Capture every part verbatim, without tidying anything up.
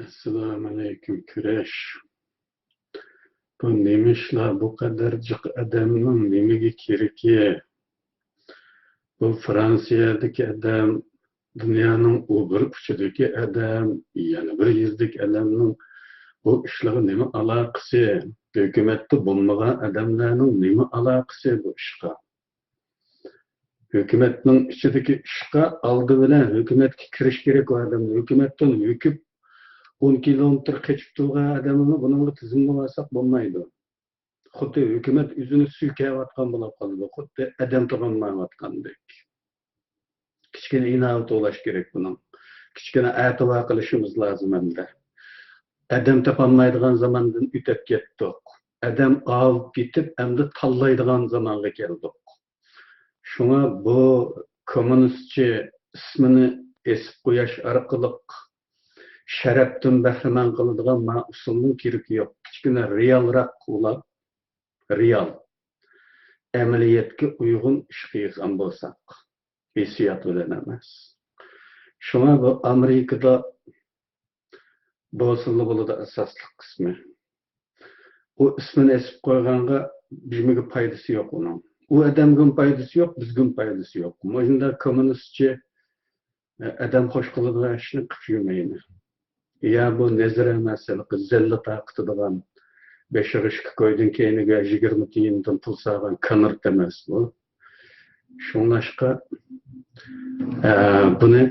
ئەسسالامۇئەلەيكۇم، كۈرەش. بۇ نېمە ئىشلار، بۇ قەدەر جىق ئادەمنىڭ نېمىگە كېرىكى؟ بۇ فرانسىيەدىكى ئادەم، دۇنيانىڭ ئۇ بىر ئۇچىدىكى ئادەم، يەنە بىر يېزىدىكى ئادەمنىڭ بۇ ئىشلارغا نېمە ئالاقىسى؟ ھۆكۈمەتتە بولمىغان ئادەملەرنىڭ نېمە ئالاقىسى بۇ ئىشقا؟ ھۆكۈمەتنىڭ ئىچىدىكى ئىشقا ئالدى بىلەن ھۆكۈمەتكە كىرىش كېرەك ئۇ ئادەم. ھۆكۈمەتتىن ھۆكۈپ ئون كىلومېتىر قېچىپ تۇرغان ئادەمنى بۇنىڭغا تىزىملىۋالساق بولمايدۇ. خۇددى ھۆكۈمەت ئۆزىنى سۈيكەۋاتقان بولۇپ قالىدۇ. خۇددى ئادەم تاپالمايۋاتقاندەك. كىچىككىنە ئىناۋەت توۋلاش كېرەك بۇنىڭ. كىچىككىنە ئەتىۋار قىلىشىمىز لازىم ئەمدى. ئادەم تاپالمايدىغان زاماندىن ئۆتۈپ كەتتۇق. ئادەم ئاۋۇپ كېتىپ، ئەمدى تاللايدىغان زامانغا كەلدۇق. شۇڭا بۇ كوممۇنىستچى ئىسمىنى ئېسىپ قويۇش ئارقىلىق شەرەپتىن بەھرىمەن قىلىدىغان ما ئۇسۇلنىڭ كېرىكى يوق. كىچىككىنە رېئالراق ئۇلار، رېئال ئەمەلىيەتكە ئۇيغۇن ئىش قىلغان بولساق، ھېسسىيات بىلەن ئەمەس. شۇڭا بۇ ئامېرىكىدا بولسىلا بولىدۇ ئاساسلىق قىسمى. ئۇ ئىسمىنى ئېسىپ قويغانغا بىزگە پايدىسى يوق ئۇنىڭ. ئۇ ئادەمگىمۇ پايدىسى يوق، بىزگىمۇ پايدىسى يوق. مۇشۇنداق كوممۇنىستچى ئادەم خوش قىلىدىغان ئىشنى قىلىپ يۈرمەيلى. يا بۇ نەزەر ئەمەس، ھېلىقى زەللە تارقىتىدىغان، بېشىغا ئىككى كويدىن كەينىگە يىگىرمە تىيىندىن پۇل سالغان كانىرت ئەمەس بۇ. شۇڭلاشقا، ئە، بۇنى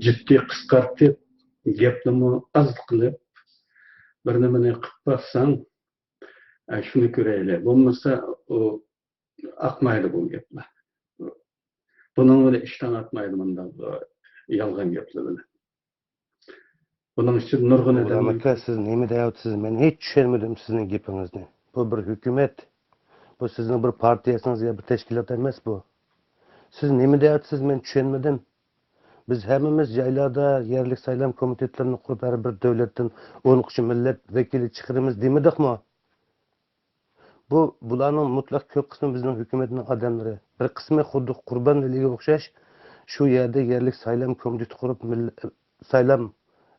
جىددىي قىسقارتىپ، گەپنىمۇ ئاز قىلىپ، بىر نېمىنى قىلىپ باقساڭ، ئە، شۇنى كۆرەيلى. بولمىسا، ئۇ ئاقمايدۇ بۇ گەپلەر. بۇنىڭ بىلەن ئىشتان ئاقمايدۇ مۇنداق، ئە، يالغان گەپلەر بىلەن. بۇنىڭ ئۈچۈن نۇرغۇن غۇلام ئادەملەر ئاكا، سىز نېمە دەۋاتىسىز؟ مەن ھېچ چۈشەنمىدىم سىزنىڭ گېپىڭىزنى. بۇ بىر ھۆكۈمەت. بۇ سىزنىڭ بىر پارتىيەسىڭىز يا بىر تەشكىلات ئەمەس بۇ. سىز نېمە دەۋاتىسىز؟ مەن چۈشەنمىدىم. بىز ھەممىمىز جايلاردا يەرلىك سايلام كومىتېتلىرىنى قۇرۇپ، ھەر بىر دۆلەتتىن ئون ئۈچ مىللەت ۋەكىلى چىقىرىمىز دېمىدۇقمۇ؟ بۇ، بۇلارنىڭ مۇتلەق كۆپ قىسمى بىزنىڭ ھۆكۈمەتنىڭ ئادەملىرى. بىر قىسمى خۇددى قۇربان ۋەلىگە ئوخشاش شۇ يەردە يەرلىك سايلام كومىتېتى قۇرۇپ، مىل-، سايلام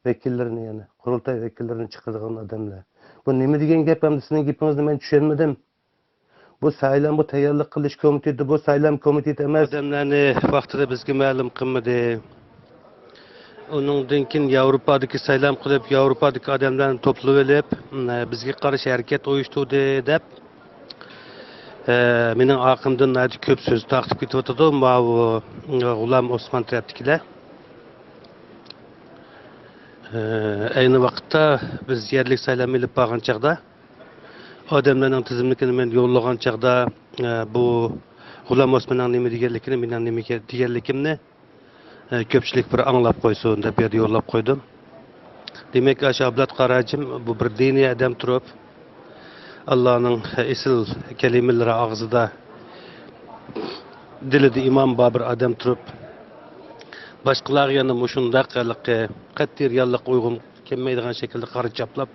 ۋەكىللىرىنى، يەنى قۇرۇلتاي ۋەكىللىرىنى چىقىرىدىغان ئادەملەر. بۇ نېمە دېگەن گەپ ئەمدى؟ سىزنىڭ گېپىڭىزنى مەن چۈشەنمىدىم. بۇ سايلام، بۇ تەييارلىق قىلىش كومىتېتى، بۇ سايلام كومىتېتى ئەمەس. ئادەملەرنى ۋاقتىدا بىزگە مەلۇم قىلمىدى. ئۇنىڭدىن كېيىن ياۋروپادىكى سايلام قىلىپ، ياۋروپادىكى ئادەملەرنى توپلىۋېلىپ، بىزگە قارشى ھەرىكەت ئۇيۇشتۇردى دەپ، مېنىڭ ئارقامدىن ناھايىتى كۆپ سۆز تارقىتىپ كېتىۋاتىدۇ ماۋۇ غۇلام ئوسمان تەرەپتىكىلەر. ئەينى ۋاقىتتا بىز يەرلىك سايلام ئېلىپ بارغان چاغدا، ئادەملەرنىڭ تىزىملىكىنى مەن يوللىغان چاغدا، بۇ غۇلام ئوسماننىڭ نېمە دېگەنلىكىنى، مېنىڭ نېمە دېگەنلىكىمنى، ئە، كۆپچىلىك بىر ئاڭلاپ قويسۇن دەپ بۇ يەردە يوللاپ قويدۇم. دېمەك، ئاشۇ ئابلەت قاراجىم بۇ بىر دىنىي ئادەم تۇرۇپ، ئاللانىڭ ئېسىل كەلىمىلىرى ئاغزىدا، دىلىدا ئىمان بار بىر ئادەم تۇرۇپ، باشقىلارغا يەنە مۇشۇنداق ھېلىقى قەتئىي رېئاللىققا ئۇيغۇن كەلمەيدىغان شەكىلدە قارا چاپلاپ،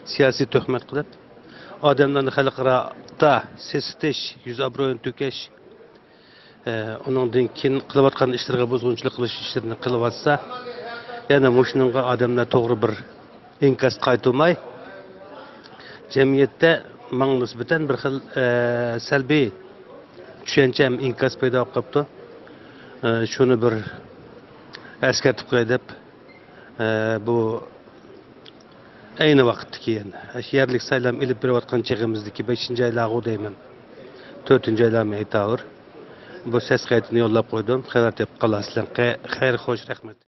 سىياسىي تۆھمەت قىلىپ، ئادەملەرنى خەلقئارادا سېسىتىش، يۈز ئابرۇيىنى تۆكۈش، ئۇنىڭدىن كېيىن قىلىۋاتقان ئىشلىرىغا بۇزغۇنچىلىق قىلىش ئىشلىرىنى قىلىۋاتسا، يەنە مۇشۇنىڭغا ئادەملەر توغرا بىر ئىنكاس قايتۇرماي، جەمئىيەتتە ماڭا نىسبەتەن بىر خىل، ئە، سەلبىي چۈشەنچە ھەم ئىنكاس پەيدا بولۇپ قاپتۇ. ئە، شۇنى بىر ئەسكەرتىپ قوياي دەپ، ئە، بۇ ئەينى ۋاقىتتىكى يەنە ئاشۇ يەرلىك سايلام ئېلىپ بېرىۋاتقان چېغىمىزدىكى بەشىنچى ئايلارغۇ دەيمەن، تۆتىنچى ئايلارمۇ ئېيتاۋۇر. بۇ سەس قايتىنى يوللاپ قويدۇم. خەۋەر تېپىپ قالارسىلەر. خەير، خوش، رەھمەت.